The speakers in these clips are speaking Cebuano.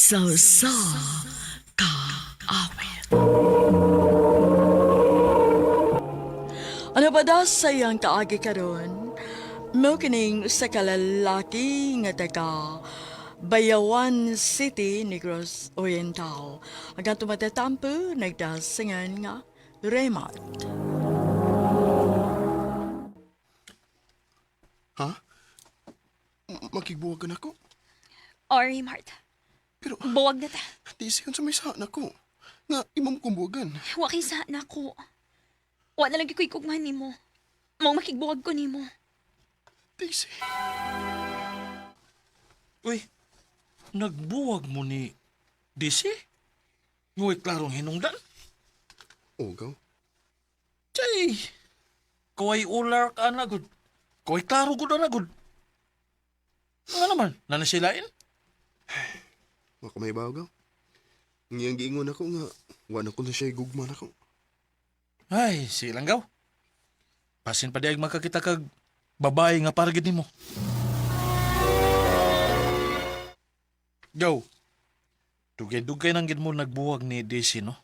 Sa usa ka awit. Ano ba da sa iyang kaagi karon? Mao kining usa ka lalaki nga taga Bayawan City, Negros Oriental. Ang atong matatampo nagdasingan nga Raymond. Ha? Makigbuwag ka na ko? Oh, Raymart. Pero Buwag na ta. di siya sa may saan ako. Nga imong kong buwagan. Wa kay sa na ko. Wa na lang gyud ko ikugman nimo. Mao makigbuwag ko nimo. Daisy. Uy, nagbuwag mo ni DC? Nguy klarong hinungdan? Ogaw. Chay! Kuway ular ka na gud. Kuway klaro gud na gud. Nga naman, nanasilain? Wa ko may bawgaw. Ngiyang giingon ako nga wa na ko na siya gugma nako. Ay, silang gaw. Pasin pa diag makakita kag babae nga para gid nimo. Gaw. Dugay-dugay nang gid mo nagbuwag ni DC, no?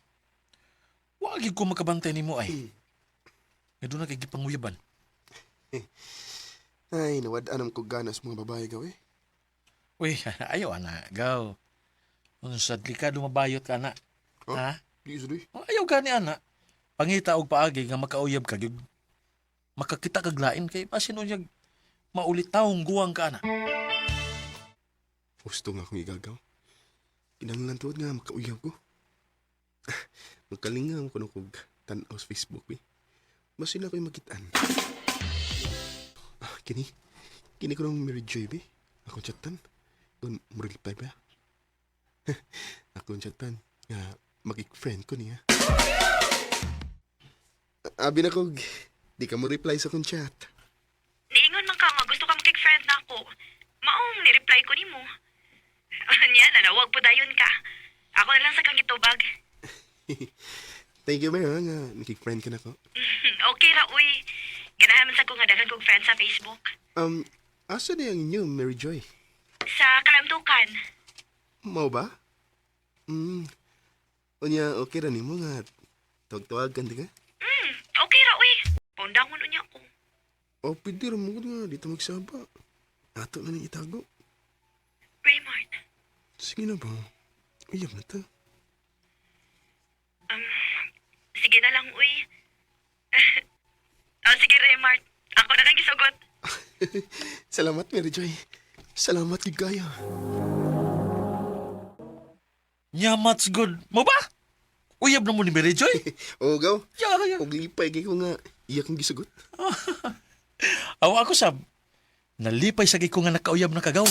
Wa gid ko makabantay nimo ay. Nga doon na kay gipanguyaban. Ay, nawad-an ko ganas mga babae gaw eh. Uy, ayaw ana, gaw. Unsa ka dumabayot ka ana. Huh? Ha? Di sa di. Oh, ayaw gani ana. Pangita og paagi nga makauyab ka gyud. Makakita kag lain kay basin unyag maulitawong guwang ka ana. Gusto nga akong igagaw. Kinahanglan tuod nga makauyab ko. Magkalinga ko nung kog tan-aw sa Facebook eh. Basin ako'y makitaan. Ah, kini. Kini ko nung Mary Joy be. Akong chatan. Kung mo-reply ba? Akong chatan. Nga magik-friend ko niya. Abi na kog, di ka mo reply sa akong chat. Niingon man ka nga gusto ka makik-friend na ako. Maong ni-reply ko nimo. Nya, nanawag po dayon ka. Ako na lang sa kang gitubag. Thank you, Mary, nga nakik-friend ka na ko. Okay ra uy. Ganahan man sa ko nga daghan kog friend sa Facebook. Asa na ang inyo, Mary Joy? Sa kalamtukan. Mao ba? Unya, okay ra nimo nga. Tawag-tawag kan di ka? Okay ra uy. Paundangon unya ko. O, pwede ra mo nga. Dito magsaba. Ato na ning itago. Raymond, Sige na ba? Uyab na ta. sige na lang uy. Oh, sige Raymond. Ako na lang gisugot. Salamat, Mary Joy. Salamat, gid kayo. Nyamats good mo ba? Uyab na mo ni Mary Joy? O, gaw. Ya, ya. Og lipay kay ko nga. Iya kong gisugot. Aw ako sab. Nalipay sa ko nga nakauyab na kagaw.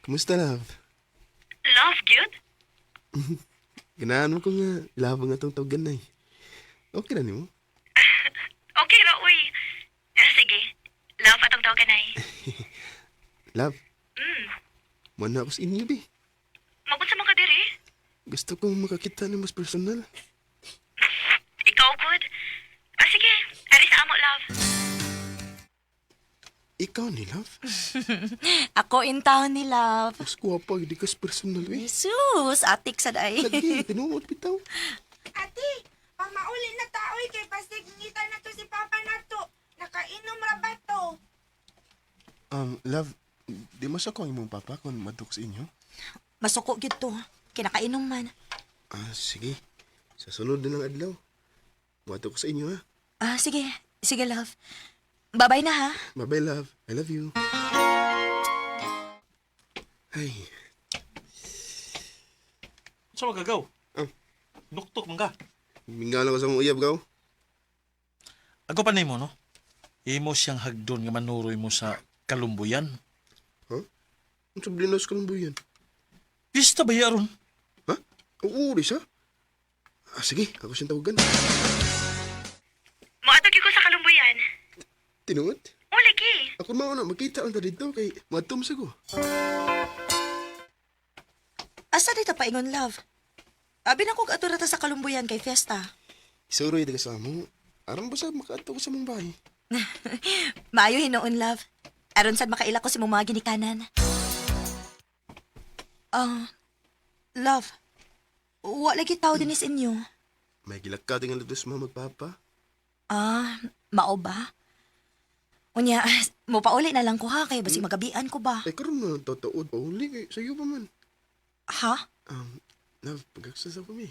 Kumusta, love? Love, good? Ganahan mo ko nga. Love nga tong tawagan na eh. Okay ra nimo? Okay ra uy. Ah, sige. Love atong tawagan ay. Love. Mana ako sa inyo, be. Magunsa man ka diri? Gusto kong makakita ng mas personal. Ikaw good. Ah, sige. Ari sa amo, love. Ikaw ni, love. Ako in town ni love. Mas gwapa, hindi ka sa personal, eh. Jesus, atik sad ay. Lagi, tinuod bitaw. Ate, pamauli na taoy kay pasig ngita na to si Papa na to. Nakainom ra ba to? Love, di mas ako ang imong papa kung madok sa inyo. Masuko gid to. Kinakainom man. Ah, sige. Sa sunod na lang adlaw. Madok ko sa inyo, ha? Ah, sige. Sige, love. Bye-bye na ha. Bye-bye, love. I love you. Ay, Sa magagaw? Ah. Nuktok man ka. mingala ko sa mong uyab, gaw. Ako pa nimo no. Imo siyang hagdon nga manuroy mo sa kalumbuyan. Huh? Ang sablinos ko ng buyan. Pista ba yaron? Ha? Oo, di siya. Ah, sige, ako siyang tawagan. Moadto gyud ko sa kalumbuyan. Tinuod? O lagi. Ako mauna, magkita lang ta dito kay matum sa ko. Asa dito paingon, love? Abi na kog ato ra ta sa kalumbuyan kay fiesta. Isuroy di ka sa amo. Aron ba sa makaadto ko sa mong bahay? Maayo hinuon, love. Aron sad makaila ko sa imong mga ginikanan. Ah, love. Wa lagi tao din is inyo. May gilakad nga lutos mama magpapa. Ah, mao ba? Unya, mo pauli na lang ko ha kay basig magabian ko ba? Ay, karon na totoo. Pauli kay sa'yo pa man. Ha? Love, pagkaksa sa kami.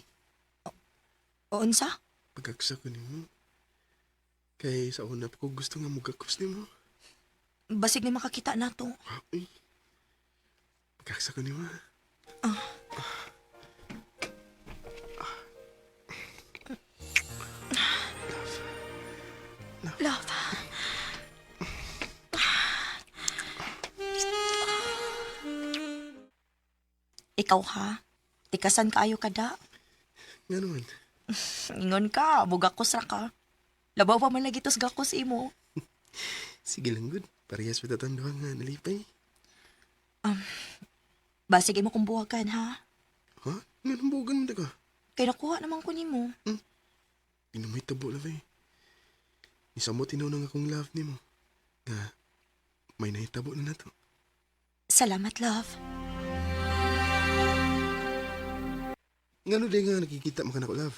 O unsa? Pagkaksa ko nimo. Kay sa una pa ko gusto nga mugakos nimo. Basig ni makakita na to. Ay. Pagkaksa ko nimo. Love. Ikaw ha? Tikasan kaayo ka da? Nga naman. Ingon ka, bugakos ra ka. Labaw pa man lagi tos gakos imo. Sige lang, good. Parehas pa tatanduhan nga nalipay. Basig imo kong buwagan ha. Ha? Nga nang bugan mo ka? Kay nakuha naman ko nimo. Di na may tabo, love eh. Isa mo tinaw nga akong love nimo. Nga, may nahitabo na nato. Salamat, love. Nga no, di nga nakikita mo ka na ko, love.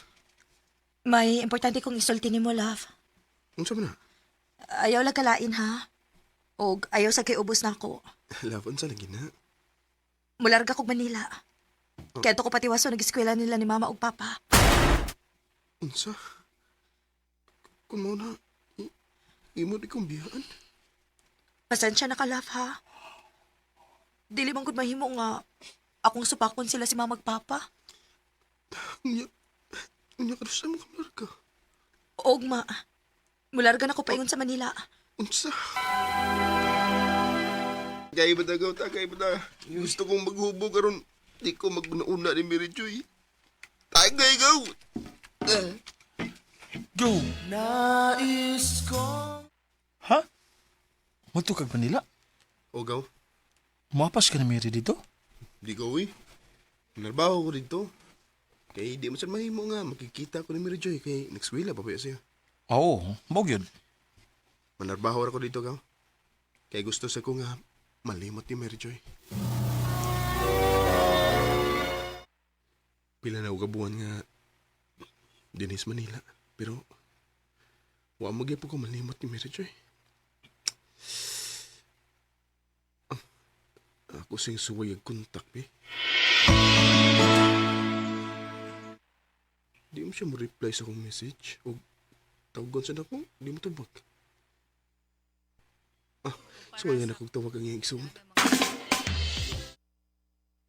May importante kong isulti nimo, love. Unsa man na? Ayaw lang kalain ha. Og ayaw sa kay ubos na ako. Love, unsa lagi na? Mularga kog Manila. Kaya to ko patiwaso nag-eskwela nila ni mama ug papa. Unsa? Kung mo na, imo di kong biyaan. Pasensya na ka, love, ha? Dili man gud mahimo nga akong supakon sila si mama ug papa. Unya, unya karusa mo kamlar ka. Og ma, mularga na ko paingon sa Manila. Unsa? Kaya ba dagaw ta, kaya ba ta? Gusto kong maghubo karon. Di ko maguna-una ni Mary Joy. Tagay gaw! Go! Nais ko... Ha? Muto kag Manila? O gaw, Mapas ka ni Mary dito? di ko uwi. Narbaho ko dito. Kay di man sad mahimo nga makikita ko ni Mary Joy kay nagswila pa pa siya. Oo, mao gyud. Manarbaho ra ko dito gaw. Kay gusto sa ko nga malimot ni Mary Joy. Pila na og buwan nga dinis Manila pero wa mo gyud ko malimot ni Mary Joy. Ah, ako sing suway ang kontak be. Di mo siya mo reply sa akong message o tawagan sa nako, di mo tubag. Ah, suway nga na kong tawag ang iyang igsoon.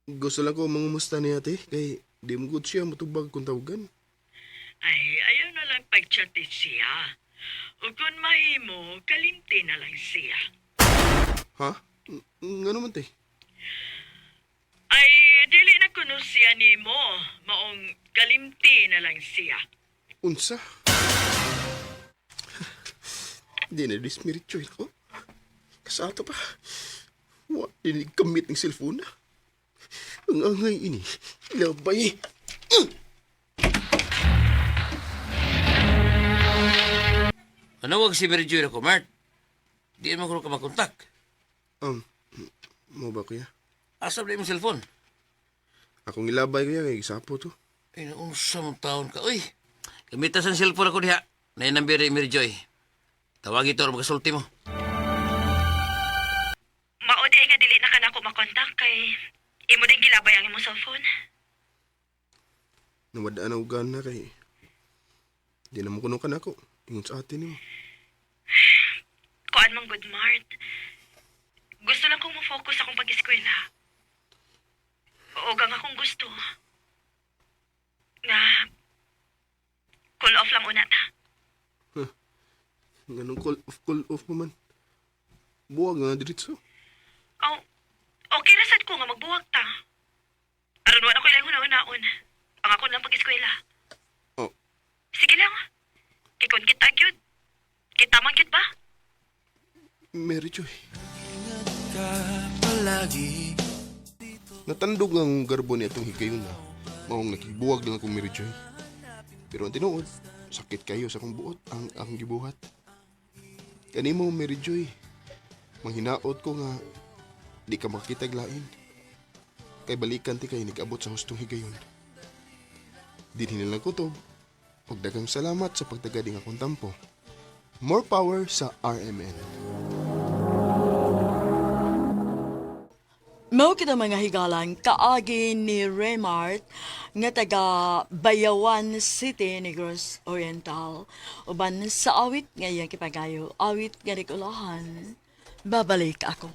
Gusto lang ko mangumusta ni ate kay di mo good siya mutubag kung tawagan. Ay, ayaw na lang pagchati siya. O kung mahimo, kalimti na lang siya. Ha? Nga naman te? Ay, dili na kuno siya nimo. Maong kalimti na lang siya. Unsa? Di na dismirityo ko. Kasato pa. Wa din gamit ng cellphone na. Ang angay ini. Labay. Manawag si Mary Joy ako, Mart. Di mo ko ka makontak. Mo ba kuya? Asa ba imong cellphone? Akong ilabay kuya kay gisapo to. Ay, naunsa mong taon ka. Uy, gamitas ang cellphone ako diha. Na number ni Mary Joy. Tawag ito aron makasulti mo. Mao di ay nga dili na ka nako makontak kay imo din gilabay ang imong cellphone. Nawadaan ang ugan na kay di na mo kuno ka nako. Ingon sa ate nimo. Kuan man good Mart. Gusto lang kong mo-focus akong pag-eskwela. Og ang akong gusto nga cool off lang una ta. Nganong call off mo man. Buwag nga diretso. Oh, okay ra sad ko nga magbuwag ta. Aron wala ko ilang hunahunaon. Ang ako lang pag-eskwela. Oh, Sige lang. Kay kon kita gyud. Kita man gyud ba? Mary Joy. Natandog ang garbo ni atong higayon na. Maong nakibuwag lang akong Mary Joy. Pero ang tinuod, sakit kayo sa akong buot ang akong gibuhat. Kanimo Mary Joy, manghinaot ko nga di ka makitag lain. Kay balikan ti kay nag-abot sa hustong higayon. Dinhi na lang kutob. Ug daghang salamat sa pagtagad ning akong tampo. More power sa RMN. Mao kita mga higalan kaagi ni Raymart nga taga Bayawan City, Negros Oriental. Uban sa awit nga iyang kipagayo, awit nga nikulahan, babalik ako.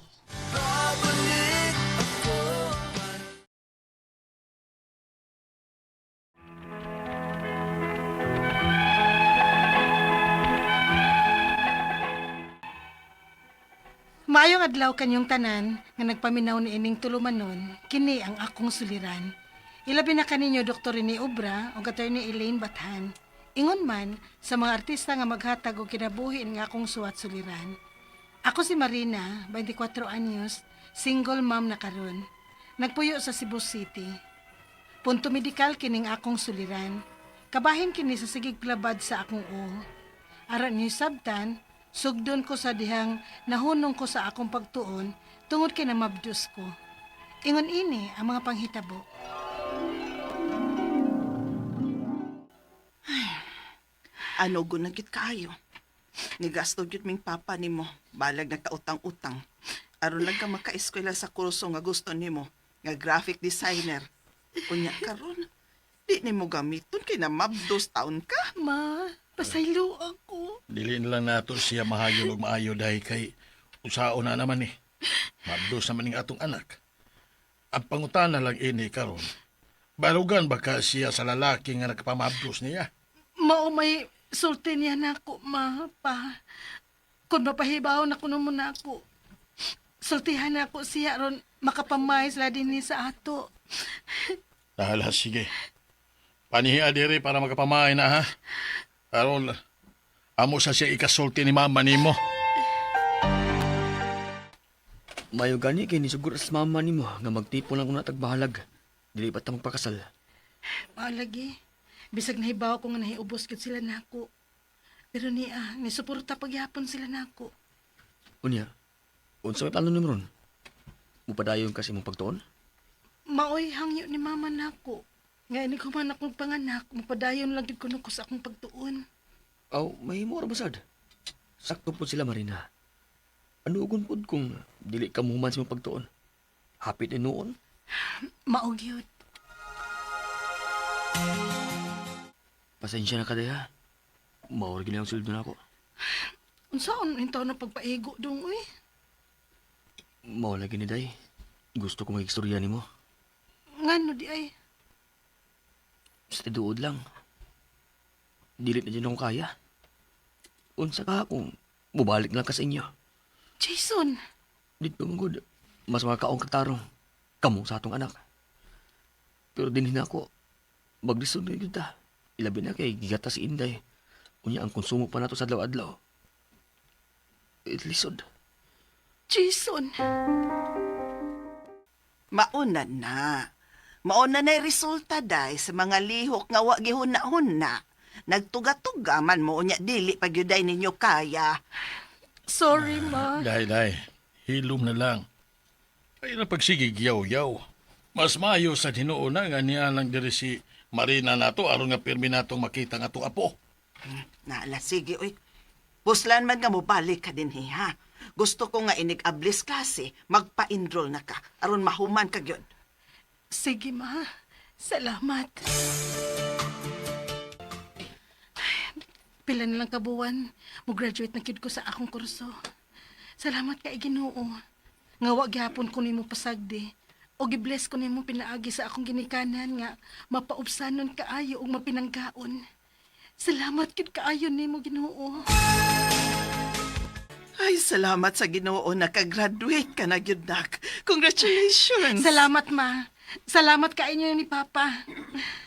Maayong adlaw kanyong tanan nga nagpaminaw ni ining tulumanon, kini ang akong suliran. Ilabi na kaninyo Dr. Rene Obra o Attorney Elaine Bathan. Ingon man sa mga artista nga maghatag og kinabuhi nga akong suwat suliran. Ako si Marina, 24 anyos, single mom na karon. Nagpuyo sa Cebu City. Punto medikal kining akong suliran. Kabahin kini sa sigig plabad sa akong ulo. Aran niyo sabtan, sugdon ko sa dihang nahunong ko sa akong pagtuon tungod kay namabdus ko. Ingon ini ang mga panghitabo. Ano gunag gyud kaayo. Nigasto gyud ming papa nimo, balag nagkautang-utang. Aron lang ka makaeskwela sa kurso nga gusto nimo, nga graphic designer. Unya karon, di nimo gamiton kay namabdos taon ka. Ma, pasaylo ako. Dili na lang nato siya mahayo og maayo dahil kay usaon na naman eh. Mabdos naman ning atong anak. Ang pangutana lang ini karon. Barugan ba ka siya sa lalaki nga nagpamabdos niya? Mao may sulti niya nako, ma, pa. Kung mapahibaw na kuno mo na ako. Sultihan na ako siya ron makapamay sila din ni sa ato. Dahala, sige. Panihiya diri para makapamahay na ha. Aron, amo sa siya ikasulti ni mama nimo. Mayo gani kay nisugur sa mama nimo nga magtipon lang una tagbahalag. Dili pa ta magpakasal. Maalagi, bisag nahibaw ko nga nahiubos gid sila nako. Pero niya, nisuporta pagyapon sila nako. Unya, unsa may plano nimo ron? Mupadayon ka sa imong pagtuon? Maoy hangyo ni mama nako. Nga ini ko man akong panganak, mapadayon lang gid kuno ko sa akong pagtuon. Aw, mahimo ra ba sad? Sakto pud sila Marina. Ano ugon pud kung dili ka muhuman sa imong pagtuon? Hapit ni noon. Mao gyud. Pasensya na ka diha. Mao ra gyud ang sweldo nako. Unsaon intaw na pagpaigo dong uy? Mao lagi ni day. Gusto ko mag-istorya nimo. Ngano di ay? Sa tiduod lang. Dili na dyan ako kaya. Unsa ka kung mubalik lang ka sa inyo. Jason, Dito man gud, mas makakaong katarong. Kamo sa atong anak. Pero dinhin ako, maglisod na gyud ta. Ilabi na kay gigata si Inday. Unya ang konsumo pa nato sa adlaw-adlaw. Itlisod. Jason. Mauna na. Mauna na resulta day sa mga lihok nga wa gihuna-huna. Nagtuga-tuga man mo unya dili pa gyud day ninyo kaya. Sorry ma. Dahil, dahil, hilom na lang. Ay na pagsigig yaw-yaw. Mas maayo sa hinuon na nga niya lang diri si Marina nato aron nga pirmi natong makita nga atong apo. Naala, sige, uy. Buslan man nga mobalik ka din, he, ha? Gusto ko nga inig-ablis klase, magpa-enroll na ka, aron mahuman ka gyud. Sige ma. Salamat. Ay, pila na lang kabuwan, mo-graduate na gyud ko sa akong kurso. Salamat kay Ginoo. Nga wa gihapon ko nimo pasagdi. O gibless ko nimo pinaagi sa akong ginikanan nga mapaubsanon kaayo ug mapinanggaon. Salamat gyud kaayo nimo Ginoo. Ay, salamat sa Ginoo nakagraduate ka na gyud, nak. Congratulations. Salamat ma. Salamat kaayo ni Papa.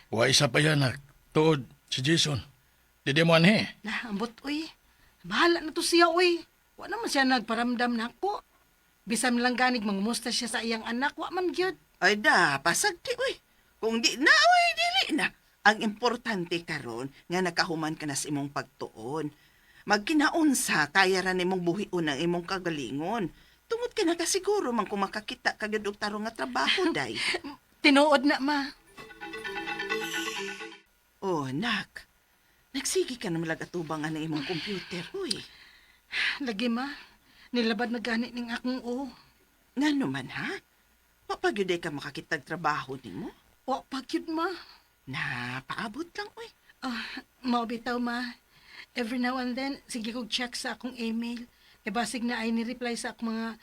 Wa isa pa yan, nak. Tuod, si Jason. Didi mo anhe. Lah, ambot uy. Bahala na to siya uy. Wa naman siya nagparamdam nako. Bisan lang ganig mangumusta siya sa iyang anak, wa man gyud. Ay da, pasagdi uy. Kung di na, uy, dili na. Ang importante karon nga nakahuman ka na sa imong pagtuon. Magkinaunsa, kaya ra nimong buhion ang imong kagalingon. Tungod kay nakasiguro man kung makakita ka gyud og tarong nga trabaho, day. Tinuod na, ma. Oh, nak. Nagsige ka naman atubang ang imong computer, huy. Lagi, ma. Nilabad na gani ning akong o. Ngano man, ha? Wa pa gyud ay ka makakitag trabaho nimo? Wa pa gyud, ma. Na, paabot lang, uy. Ah, mao bitaw, ma. Every now and then, sige kog check sa akong email. Kay basig na ay ni-reply sa akong mga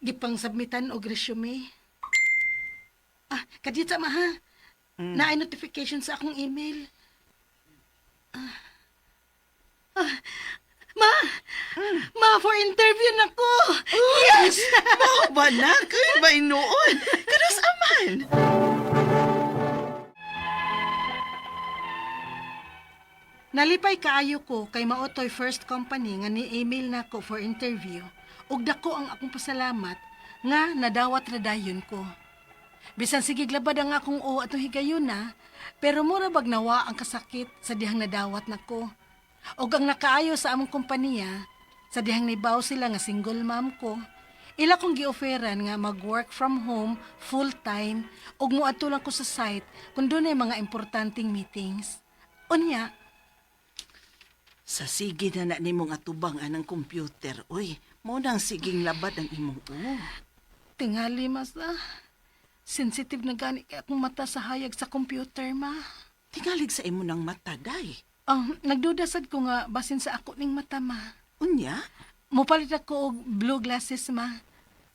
gipang submitan og resume. Ah, kadita ma ha. Naay notification sa akong email. Ah. Ah, ma! Ma, for interview na ko! Yes! Mao ba na? Kay ba noon? Kanus aman? Nalipay kaayo ko kay maotoy first company nga ni-email nako for interview ug dako ang akong pasalamat nga nadawat ra dayon ko. Bisan sige labad ang akong o atong higayuna, pero mura bag nawa ang kasakit sa dihang nadawat nako. Ug ang nakaayo sa among kompanya, sa dihang nibaw sila nga single mom ko, ila kong gioferan nga mag-work from home full time ug moadto lang ko sa site kung dunay mga importanteng meetings. Unya, Sa sige na na nimong atubang anang computer, uy. Mo nang siging labad ang imong o. Tingali, mas ah. Sensitive na gani kay akong mata sa hayag sa computer, ma. Tingalig sa imo ng mata, day. Nagduda sad ko nga basin sa ako ning mata, ma. Unya? Mopalit ako og blue glasses, ma.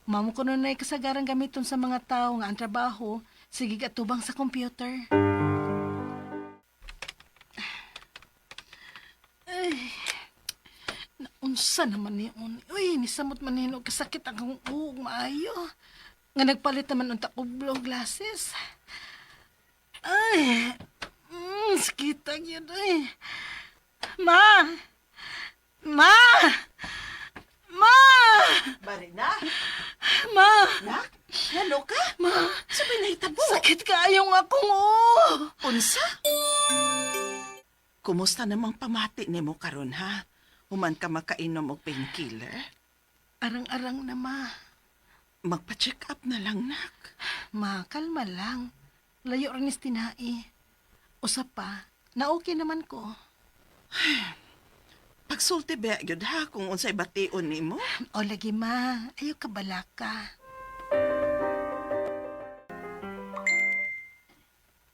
Mamo ko nun ay kasagaran gamiton sa mga tao nga ang trabaho sige atubang sa computer. Ay, naunsa naman ni un. Uy, nisamot man ni og kasakit ang akong uog maayo. Nga nagpalit naman unta ko blue glasses. Ay, sakita gyud ay. Ma! Ma! Ma! Marina? Ma! Nak? Ngano ka? Ma! Sabay nahitabo. Sakit kaayong akong oo! Unsa? Kumusta namang pamati nimo karon ha? Human ka makainom og painkiller? Arang-arang na, ma. Magpa-check up na lang, nak. Ma, kalma lang. Layo rin is tinai. Usa pa, na okay naman ko. Pagsulti ba gyud ha kung unsay bation nimo? O lagi, ma. Ayaw ka balaka.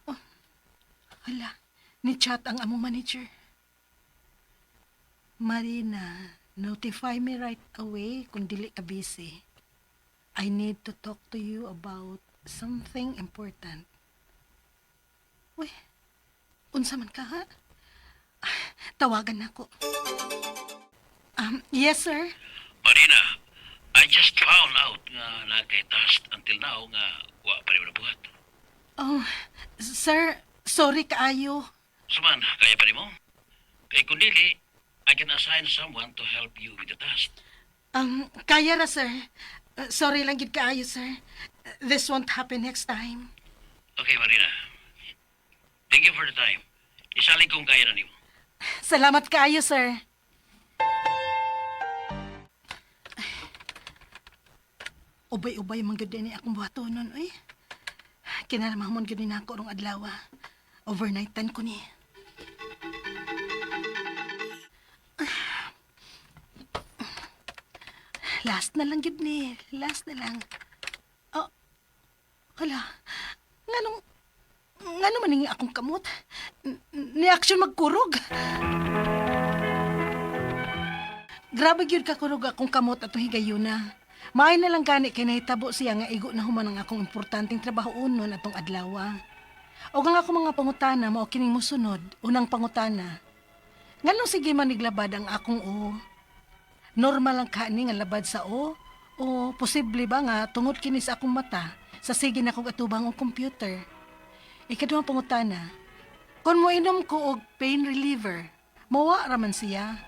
Oh, hala. Ni-chat ang among manager. Marina, notify me right away kung dili ka busy. I need to talk to you about something important. Uy, unsa man ka ha? Ah, tawagan nako. Yes, sir. Marina, I just found out nga naa kay task until now nga wa pa rin nabuhat. Oh, sir, sorry kaayo. Suman, kaya pa mo? Kay kung dili, I can assign someone to help you with the task. Kaya ra, sir. Sorry lang gid kaayo, sir. This won't happen next time. Okay, Marina. Thank you for the time. Isalig kung kaya na nimo. Salamat kaayo, sir. Ubay-ubay man gyud ni akong buhatonon, oy. Kinahanglan gyud ni nako rong adlaw. Overnight tan ko ni. Last na lang gyud ni. Last na lang. Oh, hala. Ngano man ning akong kamot? Ni-action magkurog. Grabe gyud ka kurog akong kamot atong higayuna. Maay na lang gani kay nahitabo siya nga igo na human ang akong importanteng trabaho unon atong adlaw. Og ang akong mga pangutana mao kining mosunod, unang pangutana. Nganong sige man niglabad ang akong o? Normal lang ka ni nga labad sa o? O posible ba nga tungod kini sa akong mata sa sige na kong atubang og computer? Ikaduhang pangutana, kung moinom ko og pain reliever, mawa raman siya.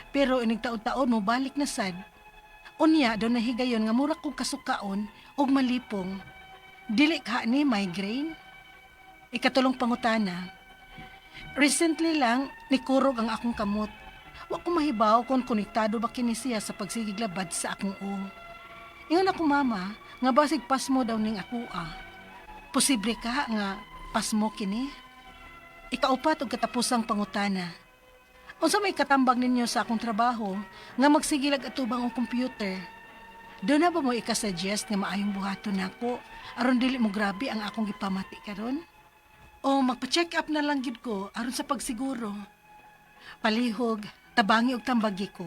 Pero inig taon-taon mo balik na sad. Unya daw nahigayon nga mura kong kasukaon og malipong. Dili ka ni migraine? Ikatulong pangutana, recently lang nikurog ang akong kamot. Wa ko mahibaw kung konektado ba kini siya sa pagsigiglabad sa akong o. Ingon ako mama, nga basig pasmo daw ning ako ah. Posible ka nga pasmo kini? Ikaupat og katapusang pangutana. Unsa may katambag ninyo sa akong trabaho nga magsigilag atubang ang computer? Doon na ba mo ika-suggest nga maayong buhaton nako aron dili mo grabe ang akong gipamati karon? O magpa-check up na lang gid ko aron sa pagsiguro. Palihog, tabangi og tambagi ko.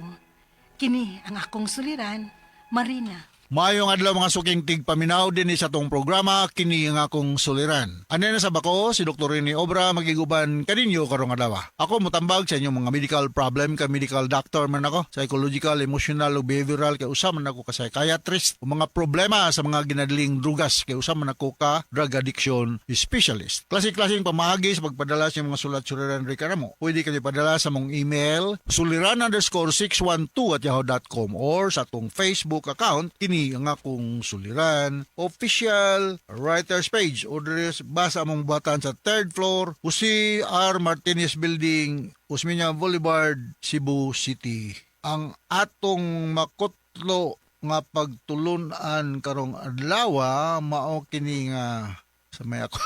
Kini ang akong suliran, Marina. Maayong adlaw, mga suking tigpaminaw, din sa atong programa "Kini ang Akong Suliran". Ano na sa bako si Dr. Rene Obra magiguban kaninyo karong adlaw. Ako motambag sa inyong mga medical problem kay medical doctor man ako, psychological, emotional ug behavioral kay usa man ako ka psychiatrist, ug mga problema sa mga ginadling drugas kay usa man ako ka drug addiction specialist. Klase-klaseng pamaagi sa pagpadala sa inyong mga sulat suliran reklamo. Pwede kayo padala sa mong email suliran_612@yahoo.com or sa atong Facebook account, "Kini ang Akong Suliran Official Writers Page, o diri basa among buhatan sa third floor, Jose R. Martinez Building, Osmeña Boulevard, Cebu City. Ang atong makutlo nga pagtulunan karong adlaw mao kini nga sa may ako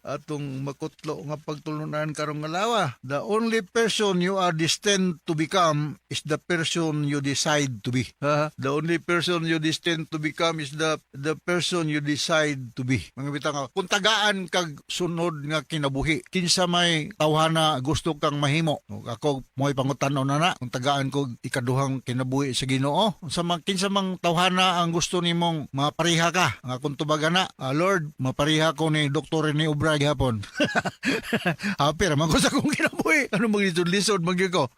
atong makutlo nga pagtulunan karong adlaw. The only person you are destined to become is the person you decide to be. Ha? The only person you destined to become is the person you decide to be. Mga bitang kung tagaan kag sunod nga kinabuhi, kinsa may tawhana gusto kang mahimo? Ako mo'y pangutan-on na na kung tagaan ko ikaduhang kinabuhi sa Ginoo, unsa man, kinsa mang tawhana ang gusto nimong mapareha ka? Ang akong tubagan na, "Ah, Lord, mapareha ko ni Dr. Rene Obra gihapon." Happy ra man ko sa akong kinabuhi. Ano, maglisod-lisod man gyud ko.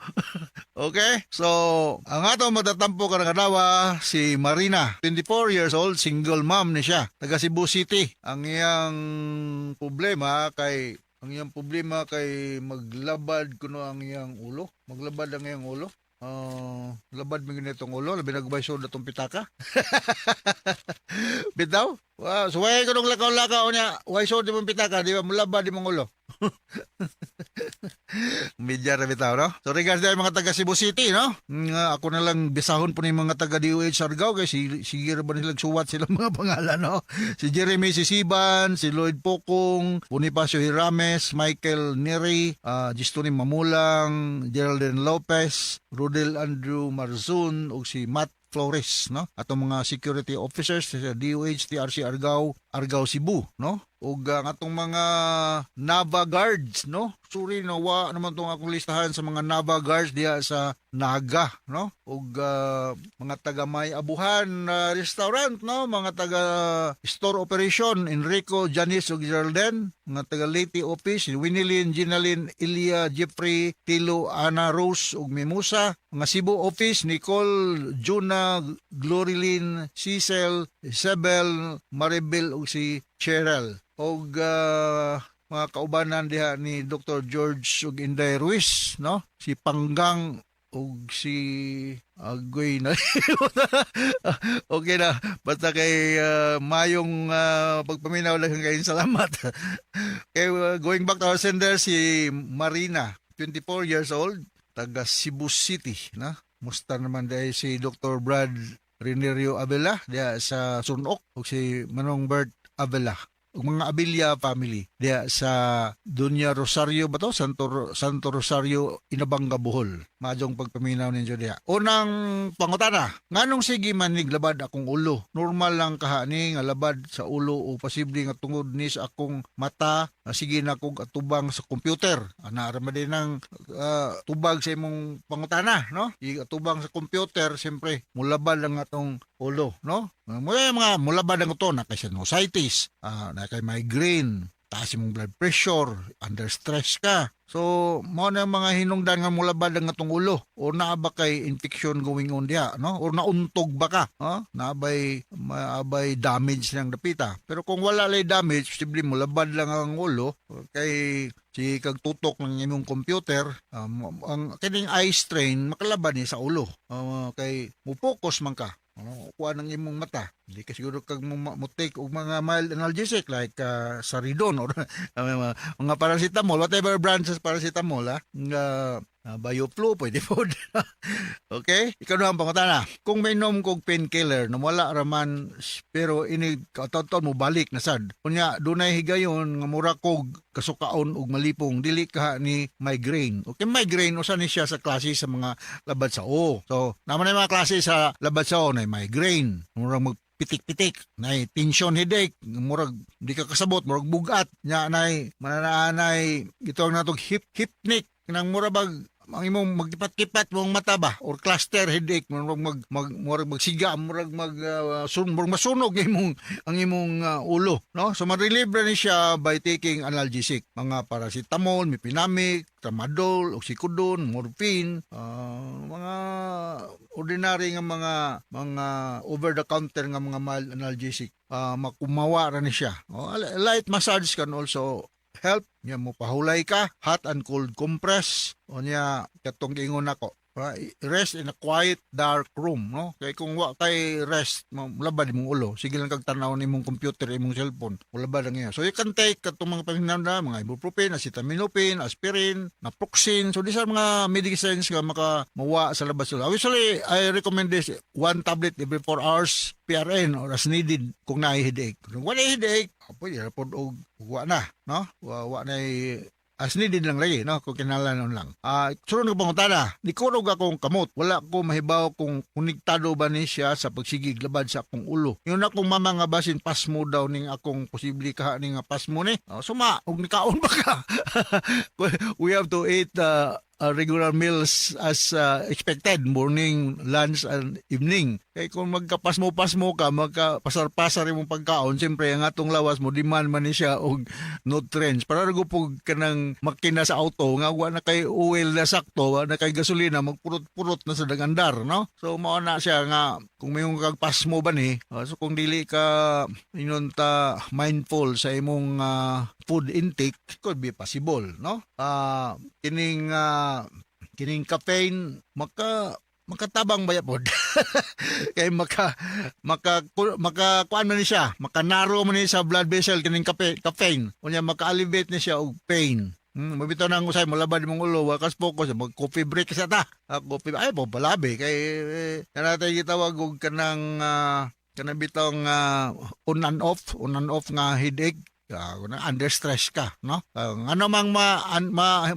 Okay? So, ang atong matatampo karong adlaw si Marina, 24 years old, single mom ni siya, taga Cebu City. Ang iyang problema kay maglabad kuno ang iyang ulo. Maglabad ang iyang ulo. Labad mo itong ulo, labi nagbay sud atong pitaka. Bitaw? Wow, suway ko nung lakaw-lakaw niya. Way sud di mong pitaka, di ba? Mulabad di mong ulo. Media ra bitaw, no? So regards dahil mga taga Cebu City, no? Nga, ako na lang bisahon po ni mga taga DOH Argao kay si sige ra ba nila suwat sila mga pangalan, no? Si Jeremy Sisiban, si Lloyd Pokong, Bonifacio Hirames, Michael Neri, Gistoni Mamulang, Geraldine Lopez, Rodel Andrew Marzun ug si Matt Flores, no? Atong mga security officers sa DOH, TRC Argao, Argao Cebu, no? Ug ang atong mga Nava Guards, no? Sorry, no, wa naman tong akong listahan sa mga Nava Guards diha sa Naga, no? Ug mga taga May Abuhan restaurant, no? Mga taga store operation, Enrico, Janice ug Geraldine, mga taga Leyte office, Winilyn, Ginalyn, Ilya, Jeffrey, Tilo, Ana Rose ug Mimosa, mga Cebu office, Nicole, Juna, Glorilyn, Cecil, Isabel, Maribel ug si Cheryl. Og mga kaubanan diha ni Dr. George ug Inday Ruiz, no? Si Panggang ug si Agoy na. Okay na. Basta kay mayong pagpaminaw lang kayong salamat. Okay, going back to our sender, si Marina, 24 years old, taga Cebu City, na? Musta naman dahil si Dr. Brad Renerio Avila diha sa Sunok ug si Manong Bert Avila ug mga Abilia family diha sa Dunya Rosario ba to? Santo Rosario, Inabanga, Bohol. Maayong pagpaminaw ninyo diha. Unang pangutana, nganong sige man niglabad akong ulo? Normal lang kaha ni nga labad sa ulo o posible nga tungod ni sa akong mata, sige na kog atubang sa computer? Ana ra man din ang tubag sa imong pangutana, no? Atubang sa computer, siyempre mulabad lang atong ulo, no? Mga mga mulabad ang uto na kay sinusitis, na kay migraine, taas imong blood pressure, under stress ka. So, mao na ang mga hinungdan nga mulabad ang atong ulo. O naa ba kay infection going on diha, no? O nauntog ba ka? No? Naabay maabay damage ng dapita. Pero kung wala lay damage, posible mulabad lang ang ulo kay si kag tutok ng imong computer, ang kining eye strain makalabad ni sa ulo. Kay mo-focus man ka. Ano, kuha ng imong mata. Hindi ka siguro kag mo take og mga mild analgesic like Saridon or mga paracetamol, whatever brands sa paracetamol, ha. Nga Bioflu, pwede po. Okay? Ikaduhang pangutana. Kung mainom kog painkiller, nawala raman, pero ini kataton mo balik na sad. Unya, dunay higayon nga mura kog kasukaon og malipong, dili ka ni migraine. Okay, migraine usa ni siya sa klase sa mga labad sa o. So, naman na mga klase sa labad sa o na migraine. Murag mag pitik-pitik, nay tension headache, murag di ka kasabot, murag bugat, nya nay mananaanay gitawag natog hip hypnic, kanang mura bag ang imong magkipat-kipat mong mata ba or cluster headache, murag mag, mag murag magsiga, murag mag murag masunog ang imong ulo, no? So ma-relieve ra ni siya by taking analgesic, mga paracetamol, mefenamic, tramadol, oxycodone, morphine, mga ordinary nga mga over the counter nga mga mild analgesic, makumawa ra ni siya. Oh, light massage can also help nya, mo pahulay ka, hot and cold compress. O nya katong giingon nako, rest in a quiet dark room, no? Kay kung wa kay rest, mulabad imong ulo, sige lang kag tan-aw nimong computer, imong cellphone, mulabad ang iya. So you can take katong mga panginahanglan, mga ibuprofen, acetaminophen, aspirin, naproxen. So these are mga medicines nga maka mawa sa labad sa ulo. Usually I recommend this, one tablet every 4 hours PRN or as needed kung naay headache. Kung wala headache, pwede ra pod og wa na, no? Wa na, as needed lang lagi, no? Kung kinahanglan lang. Sunod nga pangutana, nikurog akong kamot. Wala ko mahibaw kung konektado ba ni siya sa pagsigig labad sa akong ulo. Yun akong mama nga basin pasmo daw ning akong posible ka ning nga pasmo ni. Suma, og nikaon ba ka? We have to eat regular meals as expected, morning, lunch, and evening. Kay kung magkapasmo-pasmo ka, magkapasar-pasar imong pagkaon, siyempre ang atong lawas mo demand man ni siya og nutrients. Para ra pug kanang makina sa auto nga wa na kay oil na sakto, wa na kay gasolina, magpurot-purot na sa dagandar, no? So mao na siya nga kung may kag pasmo ba ni, so kung dili ka ingon ta mindful sa imong food intake, could be possible, no? Kining caffeine makatabang ba pod kay maka maka maka kuan man ni siya, makanaro man ni sa blood vessel kining kape, caffeine. Unya maka-alleviate ni siya og pain. Mabitaw nang usay molabad imong ulo, wa kas focus, mag coffee break sa ta. Coffee ay po palabi kay kanatay gitawag og kanang bitong on and off nga headache. Under stress ka, no? Ano mang ma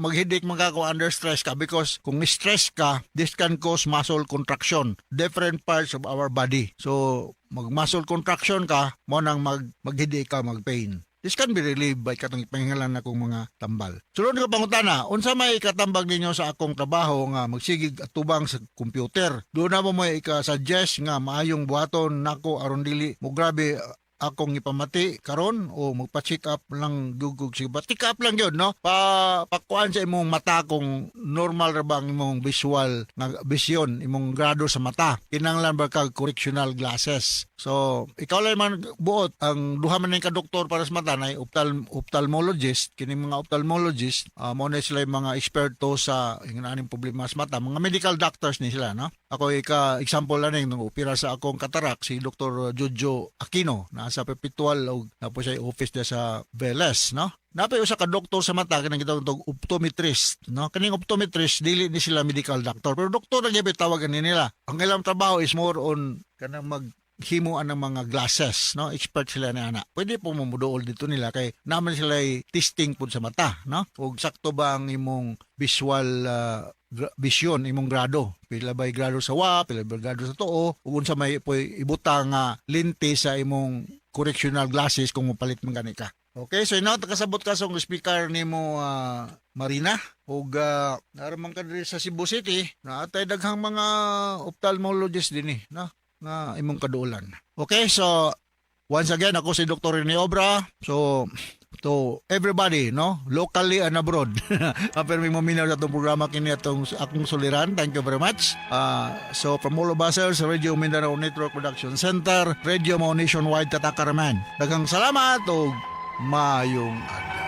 mag-headache man ka kung under stress ka, because kung stress ka, this can cause muscle contraction, different parts of our body. So, mag muscle contraction ka, mo nang mag-headache ka, mag-pain. This can be relieved by katong ipangingalan na kong mga tambal. Sunod nga pangutana, unsa may ikatambag ninyo sa akong trabaho nga magsigig atubang sa computer? Duna mo may ika-suggest nga maayong buhaton nako aron dili mo grabe akong ipamati karon o magpa-check up lang gugug sige ba, check up lang yun, no? Pa pakuan sa imong mata kung normal ra ba ang imong visual nga vision, imong grado sa mata, kinahanglan ba kag correctional glasses. So ikaw lang man buot ang duha man ning ka doktor para sa mata, nay ophthalmologist. Kini mga ophthalmologist, mo na sila yung mga eksperto sa ingon aning problema sa mata, mga medical doctors ni sila, no? Ako ika example lang ning nung opera sa akong cataract, si Dr. Jojo Aquino nasa Perpetual og napo siya office dia sa Velez, no? Napay usa ka doktor sa mata kanang gitawag og optometrist, no? Kaning optometrist dili ni sila medical doctor, pero doktor na gyud tawagan ni nila. Ang ilang trabaho is more on kanang mag himuan ng mga glasses, no? Expert sila na ana. Pwede po mo muduol dito nila kay naman sila testing pud sa mata, no? Ug sakto ba ang imong visual vision, imong grado, pila ba grado sa wa, pila ba grado sa tuo, ug unsa may poy ibutang nga lente sa imong correctional glasses kung mopalit man gani ka. Okay, so inaw kasabot ka sa speaker nimo, Marina, ug naraman ka diri sa Cebu City, naatay daghang mga ophthalmologist dinhi, no, nga imong kaduolan. Okay, so once again, ako si Dr. Rene Obra. So to everybody, no, locally and abroad, pero may maminaw sa atong programa kini atong akong suliran. Thank you very much. So from all of us here sa Radio Mindanao Network Production Center, Radio Mo Nationwide, Tatakaraman. Daghang salamat ug maayong adlaw.